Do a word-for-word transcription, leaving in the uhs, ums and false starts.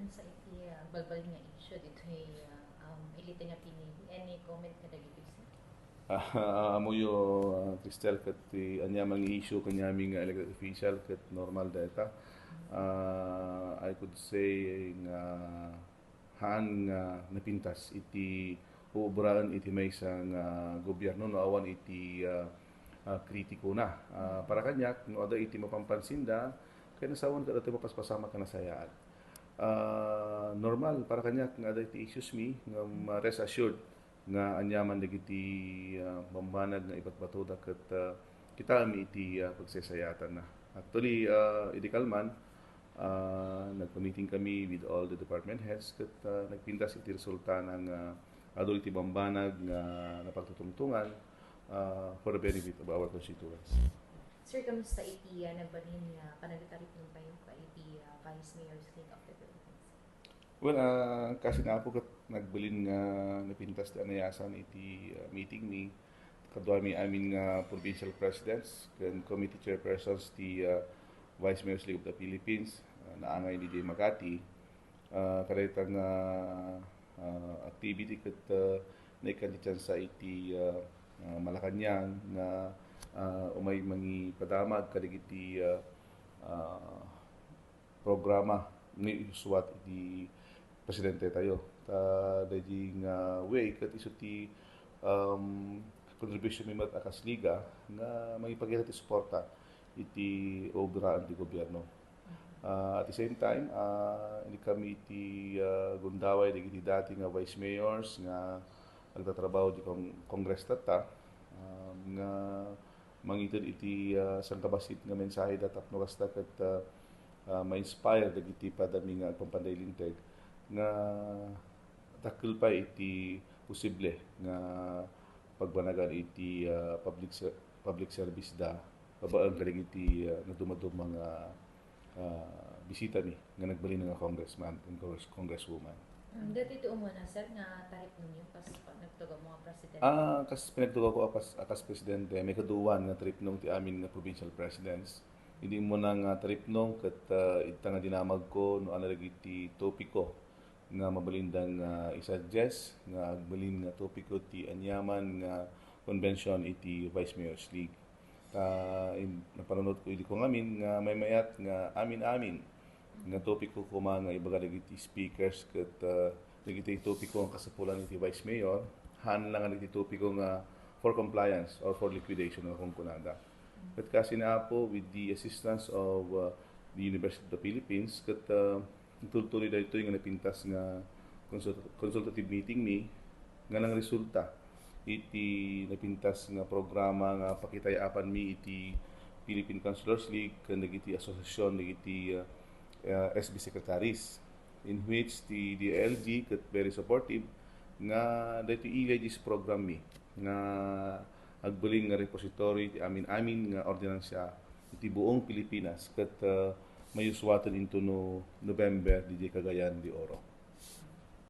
Sa iti, ah, balbaliw nga issue ditoy, ah, um, elite nga pinili. Any comment kadagitoy, sir? Ah, ammoyo, ah, Cristel, ket ti aniaman nga issue kaniami nga elected official ket normal dayta. Ah, I could say nga haan nga napintas iti uobraen iti maysa nga gobierno no awan iti, ah, ah, kritikona. Ah, para kaniak, no adda iti mapampansinda, ket nasawen ket adda mapaspasamak a nasayaat. Ah, normal para kaniak nga adda iti issues mi, ngem, ah, rest assured nga aniaman dagiti, ah, bambanag nga ibatbatoda ket, ah, kitaem iti, ah, pagsaysayatanna. Actually, ah, idi kalman, ah, nagpa-meeting kami with all the department heads ket, ah, nagpintas iti resultana nga adu iti bambanag nga napagtutungtungan, ah, for the benefit of our constituents. Sir, kamusta iti, ah, nagbalin nga panagtaripnongtayo iti, ah, Vice Mayor's League of the Philippines? Well, ah, kaasi nga apo ket nagbalin nga napintas ti anayasan iti, ah, meeting mi. Kaduami amin nga provincial presidents ken committee chairpersons ti, ah, Vice Mayor's League of the Philippines, ah, naangay idiay Makati. Ah, kadayta nga, ah, activity ket, ah, naikkan ti tiansa iti, ah, ah, Malacañang nga, ah, umay mangipadamag kadagiti, ah, ah, programa nga isusuat iti presidentetayo. Ta daydi nga way ket isu ti, um, contribution mi met a kas liga nga mangipakita ti suporta iti obraen ti gobierno. Ah, at the same time, ah, idi kami iti, ah, gundaway dagiti dati nga vice mayors nga agtatrabaho iti Cong-, Congress tatta, ah, nga mangited iti, ah, sangkabassit nga mensaheda tapno kasta ket, ah, ah, ma-inspire dagiti padami nga agpampanday Linteg nga dakkel pay iti posible nga pagbanagan iti, ah, public ser-, public service da babaen kadagiti, ah, nadumaduma nga, ah, bisita mi nga nagbalin nga congressman ken congress-, congresswoman. Mm, dati iti umuna, sir, nga taripnongyo kas panagtugawmo nga presidente? Ah, kas pinagtugawko a pas-, a kas presidente, maikaduawan nga taripnong ti amin nga provincial presidents. Idi umuna nga taripnong ket, ah, idta nga dinamagko no ania dagiti topiko nga mabalinda nga i-suggest nga agbalin nga topiko ti aniaman nga convention iti Vice Mayor's League. Ta, im-, napanunotko idi ko ngamin nga maymayat nga amin-amin nga topiko koma nga ibaga dagiti speakers ket, ah, dagiti topiko nga kasapulan iti Vice Mayor, haan lang nga dagiti topiko nga for compliance or for liquidation nga kunkunada. Ket kaasi nga apo, with the assistance of, ah, the University of the Philippines, ket, ah, itultuloy daytoy nga napintas nga consult-, consultative meeting mi nga nangresulta iti napintas nga programa nga pakitay-apan mi iti Philippine Councilors League ken dagiti asosiasyon dagiti, ah, ah, S B secretaries, in which ti D I L G ket very supportive nga daytoy iliay daydi program mi nga agbalin nga repository ti amin-amin nga ordinansa iti buong Pilipinas ket, ah, mayusuaten intono November didiay Cagayan de Oro.